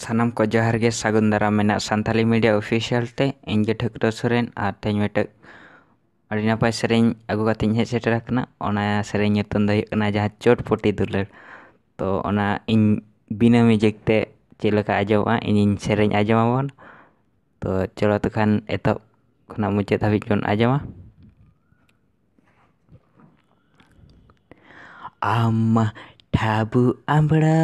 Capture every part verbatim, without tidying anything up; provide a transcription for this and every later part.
ᱥᱟᱱᱟᱢ ᱠᱚ ᱡᱚᱦᱟᱨ ᱜᱮ, ᱥᱟᱹᱜᱩᱱ ᱫᱟᱨᱟᱢ ᱢᱮᱱᱟᱜ ᱥᱟᱱᱛᱟᱞᱤ ᱢᱤᱰᱤᱭᱟ ᱚᱯᱷᱤᱥᱤᱭᱟᱞ ᱛᱮ᱾ ᱤᱧ ᱜᱮ ᱴᱷᱟᱹᱠᱨᱟᱹ ᱥᱚᱨᱮᱱ, ᱟᱨ ᱛᱮᱦᱮᱧ ᱢᱤᱫᱴᱮᱡ ᱟᱹᱰᱤ ᱱᱟᱯᱟᱭ ᱥᱮᱨᱮᱧ ᱟᱹᱜᱩ ᱠᱟᱛᱮᱧ ᱦᱮᱡ ᱥᱮᱴᱮᱨ ᱟᱠᱟᱱᱟ᱾ ᱚᱱᱟ ᱥᱮᱨᱮᱧ ᱧᱩᱛᱩᱢ ᱫᱚ ᱦᱩᱭᱩᱜ ᱠᱟᱱᱟ ᱡᱟᱦᱟᱸ ᱪᱳᱴ ᱯᱩᱴᱤ ᱫᱩᱞᱟᱹᱲ᱾ ᱛᱚ ᱚᱱᱟ ᱤᱧ ᱵᱤᱱᱟᱹ ᱢᱤᱭᱩᱡᱤᱠ ᱛᱮ ᱪᱮᱫ ᱞᱮᱠᱟ ᱟᱸᱡᱚᱢᱚᱜᱼᱟ, ᱤᱧᱤᱧ ᱥᱮᱨᱮᱧ ᱟᱸᱡᱚᱢ ᱟᱵᱚᱱ᱾ ᱛᱚ ᱪᱚᱞᱚ ᱛᱚ ᱠᱷᱟᱱ ᱮᱛᱚᱦᱚᱵ ᱠᱷᱚᱱᱟᱜ ᱢᱩᱪᱟᱹᱫ ᱦᱟᱹᱵᱤᱡ ᱵᱚᱱ ᱟᱸᱡᱚᱢᱟ᱾ ᱟᱢ ᱢᱟ ᱴᱷᱟᱵᱩ ᱟᱢᱵᱽᱲᱟ,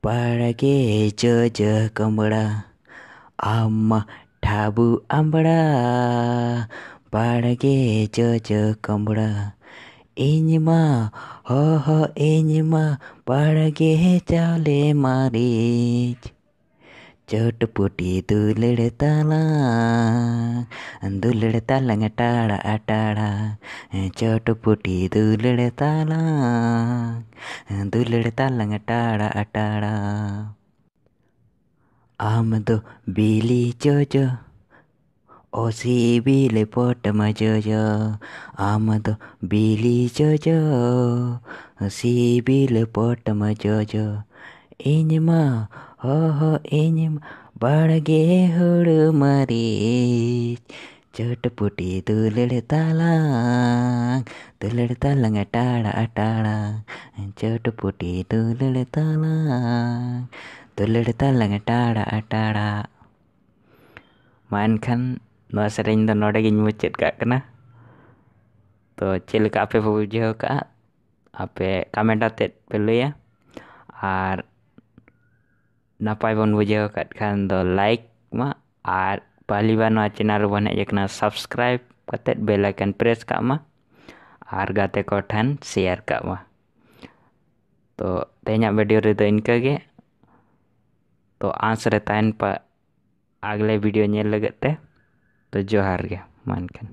ᱵᱟᱲᱜᱮ ᱡᱚᱡᱚ ᱠᱚᱢᱵᱽᱲᱟ᱾ ᱟᱢ ᱢᱟ ᱴᱷᱟᱵᱩ ᱟᱢᱵᱽᱲᱟ, ᱵᱟᱲᱜᱮ ᱡᱚᱡᱚ ᱠᱚᱢᱵᱽᱲᱟ᱾ ᱤᱧ ᱢᱟ ᱦᱚᱦᱚ, ᱤᱧ ᱢᱟ ᱵᱟᱲᱜᱮ ᱪᱟᱣᱞᱮ ᱢᱟᱹᱨᱤᱪ᱾ ᱪᱚᱴᱯᱩᱴᱤ ᱫᱩᱞᱟᱹᱲ ᱛᱟᱞᱟᱝ, ᱫᱩᱞᱟᱹᱲ ᱛᱟᱞᱟᱝ ᱴᱟᱲᱟ ᱴᱟᱲᱟ᱾ ᱪᱚᱴᱯᱩᱴᱤ ᱫᱩᱞᱟᱹᱲ ᱛᱟᱞᱟᱝ, ᱫᱩᱞᱟᱹᱲ ᱛᱟᱞᱟᱝ ᱴᱟᱲᱟ ᱴᱟᱲᱟ᱾ ᱟᱢ ᱫᱚ ᱵᱤᱞᱤ ᱡᱚᱡᱚ, ᱚ ᱥᱤᱵᱤᱞ ᱯᱚᱴᱚᱢ ᱡᱚᱡᱚ᱾ ᱟᱢ ᱫᱚ ᱵᱤᱞᱤ ᱡᱚᱡᱚ, ᱥᱤᱵᱤᱞ ᱯᱚᱴᱚᱢ ᱡᱚᱡᱚ᱾ ᱤᱧ ᱢᱟ ᱦᱚᱦᱚ, ᱤᱧ ᱢᱟ ᱵᱟᱲᱜᱮ ᱦᱩᱲᱩ ᱢᱟᱹᱨᱤᱪ᱾ ᱪᱚᱴᱯᱩᱴᱤ ᱫᱩᱞᱟᱹᱲ ᱛᱟᱞᱟᱝ, ᱫᱩᱞᱟᱹᱲ ᱛᱟᱞᱟᱝ ᱴᱟᱲᱟ ᱴᱟᱲᱟ᱾ ᱪᱚᱴᱯᱩᱴᱤ ᱫᱩᱞᱟᱹᱲ ᱛᱟᱞᱟᱝ, ᱫᱩᱞᱟᱹᱲ ᱛᱟᱞᱟᱝ ᱴᱟᱲᱟ ᱴᱟᱲᱟ᱾ ᱢᱟ ᱮᱱᱠᱷᱟᱱ ᱱᱚᱣᱟ ᱥᱮᱨᱮᱧ ᱫᱚ ᱱᱚᱰᱮ ᱜᱤᱧ ᱢᱩᱪᱟᱹᱫ ᱠᱟᱜ ᱠᱟᱱᱟ᱾ ᱛᱚ ᱪᱮᱫ ᱞᱮᱠᱟ ᱟᱯᱮ ᱯᱮ ᱵᱩᱡᱷᱟᱹᱣ ᱠᱟᱜᱼᱟ, ᱟᱯᱮ ᱠᱚᱢᱮᱱᱴ ᱟᱛᱮᱫ ᱯᱮ ᱞᱟᱹᱭᱟ᱾ ᱟᱨ ᱱᱟᱯᱟᱭ ᱵᱚᱱ ᱵᱩᱡᱷᱟᱹᱣ ᱟᱠᱟᱫ ᱠᱷᱟᱱ ᱫᱚ ᱞᱟᱭᱤᱠ ᱢᱟ, ᱟᱨ ᱯᱟᱦᱞᱤ ᱵᱟᱨ ᱱᱚᱣᱟ ᱪᱮᱱᱮᱞ ᱨᱮᱵᱚᱱ ᱦᱮᱡ ᱟᱠᱟᱱᱟ, ᱥᱟᱵᱥᱠᱨᱟᱭᱤᱵ ᱠᱟᱛᱮᱫ ᱵᱮᱞ ᱟᱭᱠᱚᱱ ᱯᱨᱮᱥ ᱠᱟᱜ ᱢᱟ ᱟᱨ ᱜᱟᱛᱮ ᱠᱚ ᱴᱷᱮᱱ ᱥᱮᱭᱟᱨ ᱠᱟᱜ ᱢᱟ᱾ ᱛᱚ ᱛᱮᱦᱮᱧᱟᱜ ᱵᱷᱤᱰᱤᱭᱳ ᱨᱮᱫᱚ ᱤᱱᱠᱟᱹ ᱜᱮ᱾ ᱛᱚ ᱟᱸᱥ ᱨᱮ ᱛᱟᱦᱮᱱ ᱯᱮ ᱟᱜᱽᱞᱮ ᱵᱷᱤᱰᱤᱭᱳ ᱧᱮᱞ ᱞᱟᱹᱜᱤᱫ ᱛᱮ᱾ ᱛᱚ ᱡᱚᱦᱟᱨ ᱜᱮ ᱢᱟ ᱮᱱᱠᱷᱟᱱ᱾